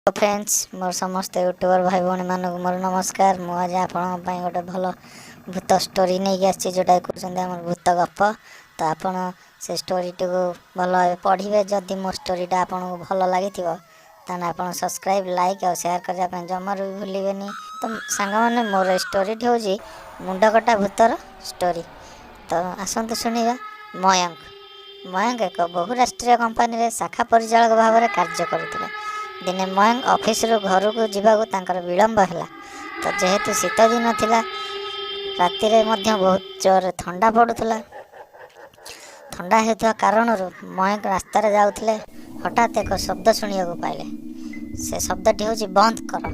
Friends, ମୋର ସମସ୍ତ ୟୁଟ୍ୟୁବର ଭାଇ ଭଉଣୀମାନଙ୍କୁ ମୋର ନମସ୍କାର। ମୁଁ ଆଜି ଆପଣଙ୍କ ପାଇଁ ଗୋଟେ ଭଲ ଭୂତ ଷ୍ଟୋରି ନେଇକି ଆସିଛି, ଯେଉଁଟାକି କହୁଛନ୍ତି ଆମର ଭୂତ ଗପ। ତ ଆପଣ ସେ ଷ୍ଟୋରିଟିକୁ ଭଲ ଭାବେ ପଢ଼ିବେ। ଯଦି ମୋ ଷ୍ଟୋରିଟା ଆପଣଙ୍କୁ ଭଲ ଲାଗିଥିବ, ତାହେଲେ ଆପଣ ସବସ୍କ୍ରାଇବ୍, ଲାଇକ୍ ଆଉ ସେୟାର କରିବା ପାଇଁ ଜମାରୁ ବି ଭୁଲିବେନି। ତ ସାଙ୍ଗମାନେ, ମୋର ଏ ଷ୍ଟୋରିଟି ହେଉଛି ମୁଣ୍ଡକଟା ଭୂତର ଷ୍ଟୋରି। ତ ଆସନ୍ତୁ ଶୁଣିବା। ମୟଙ୍କ ମୟଙ୍କ ଏକ ବହୁରାଷ୍ଟ୍ରୀୟ କମ୍ପାନୀରେ ଶାଖା ପରିଚାଳକ ଭାବରେ କାର୍ଯ୍ୟ କରୁଥିଲେ। ଦିନେ ମୟଙ୍କ ଅଫିସରୁ ଘରକୁ ଯିବାକୁ ତାଙ୍କର ବିଳମ୍ବ ହେଲା। ତ ଯେହେତୁ ଶୀତ ଦିନ ଥିଲା, ରାତିରେ ମଧ୍ୟ ବହୁତ ଜୋରରେ ଥଣ୍ଡା ପଡ଼ୁଥିଲା। ଥଣ୍ଡା ହେଉଥିବା କାରଣରୁ ମୟଙ୍କ ରାସ୍ତାରେ ଯାଉଥିଲେ, ହଠାତ୍ ଏକ ଶବ୍ଦ ଶୁଣିବାକୁ ପାଇଲେ। ସେ ଶବ୍ଦଟି ହେଉଛି, "ବନ୍ଦ କର।"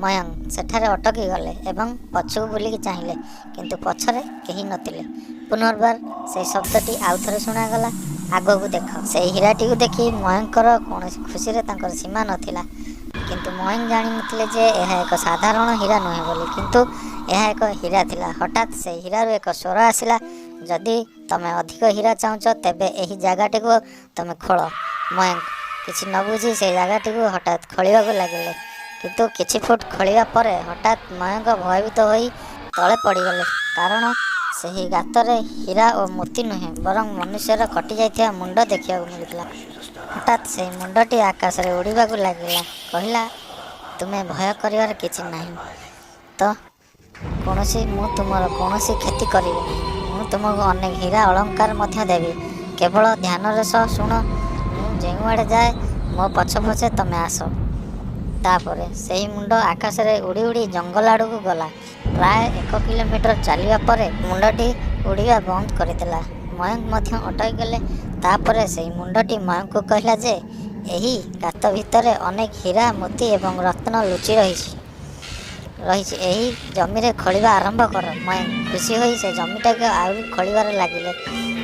ମୟଙ୍କ ସେଠାରେ ଅଟକି ଗଲେ ଏବଂ ପଛକୁ ବୁଲିକି ଚାହିଁଲେ, କିନ୍ତୁ ପଛରେ କେହି ନଥିଲେ। ପୁନର୍ବାର ସେହି ଶବ୍ଦଟି ଆଉ ଥରେ ଶୁଣାଗଲା, "ଆଗକୁ ଦେଖ।" ସେହି ହୀରାଟିକୁ ଦେଖି ମୟଙ୍କର କୌଣସି ଖୁସିରେ ତାଙ୍କର ସୀମା ନଥିଲା। କିନ୍ତୁ ମୟଙ୍କ ଜାଣିନଥିଲେ ଯେ ଏହା ଏକ ସାଧାରଣ ହୀରା ନୁହେଁ ବୋଲି, କିନ୍ତୁ ଏହା ଏକ ହୀରା ଥିଲା। ହଠାତ୍ ସେହି ହୀରାରୁ ଏକ ସ୍ୱର ଆସିଲା, "ଯଦି ତମେ ଅଧିକ ହୀରା ଚାହୁଁଛ, ତେବେ ଏହି ଜାଗାଟିକୁ ତମେ ଖୋଳ।" ମୟଙ୍କ କିଛି ନ ବୁଝି ସେହି ଜାଗାଟିକୁ ହଠାତ୍ ଖୋଳିବାକୁ ଲାଗିଲେ। କିନ୍ତୁ କିଛି ଫୁଟ ଖୋଳିବା ପରେ ହଠାତ୍ ମୟଙ୍କ ଭୟଭୀତ ହୋଇ ତଳେ ପଡ଼ିଗଲେ, କାରଣ ସେହି ଗାତରେ ହୀରା ଓ ମୋତି ନୁହେଁ, ବରଂ ମନୁଷ୍ୟର କଟିଯାଇଥିବା ମୁଣ୍ଡ ଦେଖିବାକୁ ମିଳିଥିଲା। ହଠାତ୍ ସେହି ମୁଣ୍ଡଟି ଆକାଶରେ ଉଡ଼ିବାକୁ ଲାଗିଲା। କହିଲା, "ତୁମେ ଭୟ କରିବାର କିଛି ନାହିଁ ତ କୌଣସି, ମୁଁ ତୁମର କୌଣସି କ୍ଷତି କରିବି ନାହିଁ। ମୁଁ ତୁମକୁ ଅନେକ ହୀରା ଅଳଙ୍କାର ମଧ୍ୟ ଦେବି। କେବଳ ଧ୍ୟାନର ସହ ଶୁଣ, ମୁଁ ଯେଉଁଆଡ଼େ ଯାଏ, ମୋ ପଛେ ପଛେ ତମେ ଆସ।" ତାପରେ ସେହି ମୁଣ୍ଡ ଆକାଶରେ ଉଡ଼ି ଉଡ଼ି ଜଙ୍ଗଲ ଆଡ଼କୁ ଗଲା। ପ୍ରାୟ 1 କିଲୋମିଟର ଚାଲିବା ପରେ ମୁଣ୍ଡଟି ଉଡ଼ିବା ବନ୍ଦ କରିଦେଲା। ମୟଙ୍କ ମଧ୍ୟ ଅଟକି ଗଲେ। ତାପରେ ସେହି ମୁଣ୍ଡଟି ମୟଙ୍କକୁ କହିଲା ଯେ ଏହି ଗାତ ଭିତରେ ଅନେକ ହୀରା, ମୋତି ଏବଂ ରତ୍ନ ଲୁଚି ରହିଛି। ଏହି ଜମିରେ ଖୋଳିବା ଆରମ୍ଭ କର। ମୟଙ୍କ ଖୁସି ହୋଇ ସେ ଜମିଟାକୁ ଆହୁରି ଖୋଳିବାରେ ଲାଗିଲେ।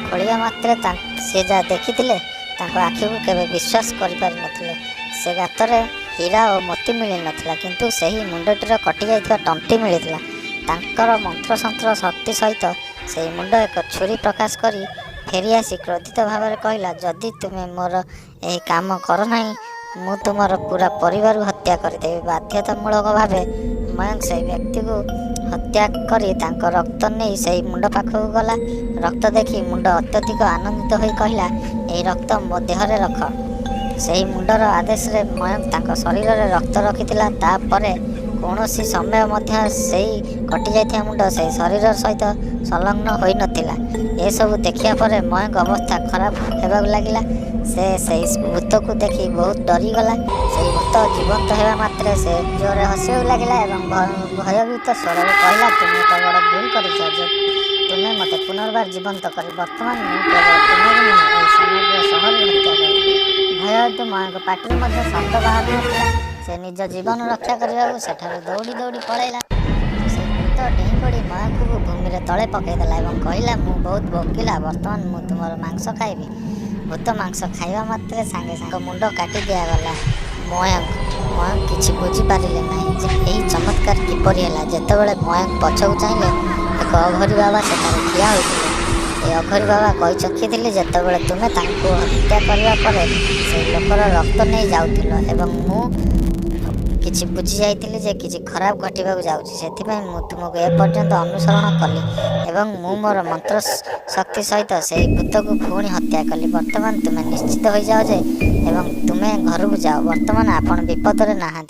ଖୋଳିବା ମାତ୍ରେ ସେ ଯାହା ଦେଖିଥିଲେ, ତାଙ୍କ ଆଖିକୁ କେବେ ବିଶ୍ୱାସ କରିପାରିନଥିଲେ। ସେ ଗାତରେ ହୀରା ଓ ମୋତି ମିଳିନଥିଲା, କିନ୍ତୁ ସେହି ମୁଣ୍ଡଟିର କଟିଯାଇଥିବା ତଣ୍ଟି ମିଳିଥିଲା। ତାଙ୍କର ମନ୍ତ୍ରତନ୍ତ୍ର ଶକ୍ତି ସହିତ ସେହି ମୁଣ୍ଡ ଏକ ଛୁରୀ ପ୍ରକାଶ କରି ଫେରିଆସି କ୍ରୋଧିତ ଭାବରେ କହିଲା, "ଯଦି ତୁମେ ମୋର ଏହି କାମ କର ନାହିଁ, ମୁଁ ତୁମର ପୁରା ପରିବାରକୁ ହତ୍ୟା କରିଦେବି।" ବାଧ୍ୟତାମୂଳକ ଭାବେ ମୟଙ୍କ ସେହି ବ୍ୟକ୍ତିକୁ ହତ୍ୟା କରି ତାଙ୍କ ରକ୍ତ ନେଇ ସେହି ମୁଣ୍ଡ ପାଖକୁ ଗଲା। ରକ୍ତ ଦେଖି ମୁଣ୍ଡ ଅତ୍ୟଧିକ ଆନନ୍ଦିତ ହୋଇ କହିଲା, "ଏହି ରକ୍ତ ମୋ ଦେହରେ ରଖ।" ସେହି ମୁଣ୍ଡର ଆଦେଶରେ ମୟଙ୍କ ତାଙ୍କ ଶରୀରରେ ରକ୍ତ ରଖିଥିଲା। ତାପରେ କୌଣସି ସମୟ ମଧ୍ୟ ସେହି କଟିଯାଇଥିବା ମୁଣ୍ଡ ସେହି ଶରୀର ସହିତ ସଂଲଗ୍ନ ହୋଇନଥିଲା। ଏସବୁ ଦେଖିବା ପରେ ମୟଙ୍କ ଅବସ୍ଥା ଖରାପ ହେବାକୁ ଲାଗିଲା। ସେ ସେହି ଭୂତକୁ ଦେଖି ବହୁତ ଡରିଗଲା। ସେହି ଭୂତ ଜୀବନ୍ତ ହେବା ମାତ୍ରେ ସେ ଜୋରରେ ହସିବାକୁ ଲାଗିଲା ଏବଂ ଭୟଭୀତ ସ୍ୱରରେ କହିଲା, "ତୁମେ ଏକ ବଡ଼ ଭୁଲ କରିଛ ଯେ ତୁମେ ମୋତେ ପୁନର୍ବାର ଜୀବନ୍ତ କରି। ବର୍ତ୍ତମାନ ମୁଁ କେବଳ ତୁମକୁ ନୁହେଁ, ଏହି ସମଗ୍ର ସହରକୁ ହତ୍ୟା କରିବି।" ଭୟ ହେତୁ ମୟଙ୍କ ପାଟିରୁ ମଧ୍ୟ ଶବ୍ଦ ବାହାରୁନଥିଲା। ସେ ନିଜ ଜୀବନ ରକ୍ଷା କରିବାକୁ ସେଠାରୁ ଦୌଡ଼ି ଦୌଡ଼ି ପଳାଇଲା। ସେଇ ଭୂତ ଡେଇଁ ପଡ଼ି ମୟଙ୍କକୁ ଭୂମିରେ ତଳେ ପକାଇଦେଲା ଏବଂ କହିଲା, "ମୁଁ ବହୁତ ଭୋକିଲା, ବର୍ତ୍ତମାନ ମୁଁ ତୁମର ମାଂସ ଖାଇବି।" ଭୂତ ମାଂସ ଖାଇବା ମାତ୍ରେ ସାଙ୍ଗେ ସାଙ୍ଗେ ମୁଣ୍ଡ କାଟି ଦିଆଗଲା। ମୟଙ୍କ ମୟଙ୍କ କିଛି ବୁଝିପାରିଲେ ନାହିଁ ଯେ ଏହି ଚମତ୍କାର କିପରି ହେଲା। ଯେତେବେଳେ ମୟଙ୍କ ପଛକୁ ଚାହିଁଲେ, ଏକ ଅଘୋରୀ ବାବା ସେଠାରେ ଠିଆ ହୋଇଥିଲେ। ସେ ଅଘୋରୀ ବାବା କହି ରଖିଥିଲେ, ଯେତେବେଳେ ତୁମେ ତାଙ୍କୁ ହତ୍ୟା କରିବା ପରେ ସେହି ଲୋକର ରକ୍ତ ନେଇ ଯାଉଥିଲ ଏବଂ ମୁଁ କିଛି ବୁଝି ଯାଇଥିଲି ଯେ କିଛି ଖରାପ ଘଟିବାକୁ ଯାଉଛି, ସେଥିପାଇଁ ମୁଁ ତୁମକୁ ଏପର୍ଯ୍ୟନ୍ତ ଅନୁସରଣ କଲି ଏବଂ ମୁଁ ମୋର ମନ୍ତ୍ର ଶକ୍ତି ସହିତ ସେହି ଭୂତକୁ ପୁଣି ହତ୍ୟା କଲି। ବର୍ତ୍ତମାନ ତୁମେ ନିଶ୍ଚିତ ହୋଇଯାଅ ଯେ ଏବଂ ତୁମେ ଘରକୁ ଯାଅ। ବର୍ତ୍ତମାନ ଆପଣ ବିପଦରେ ନାହାନ୍ତି।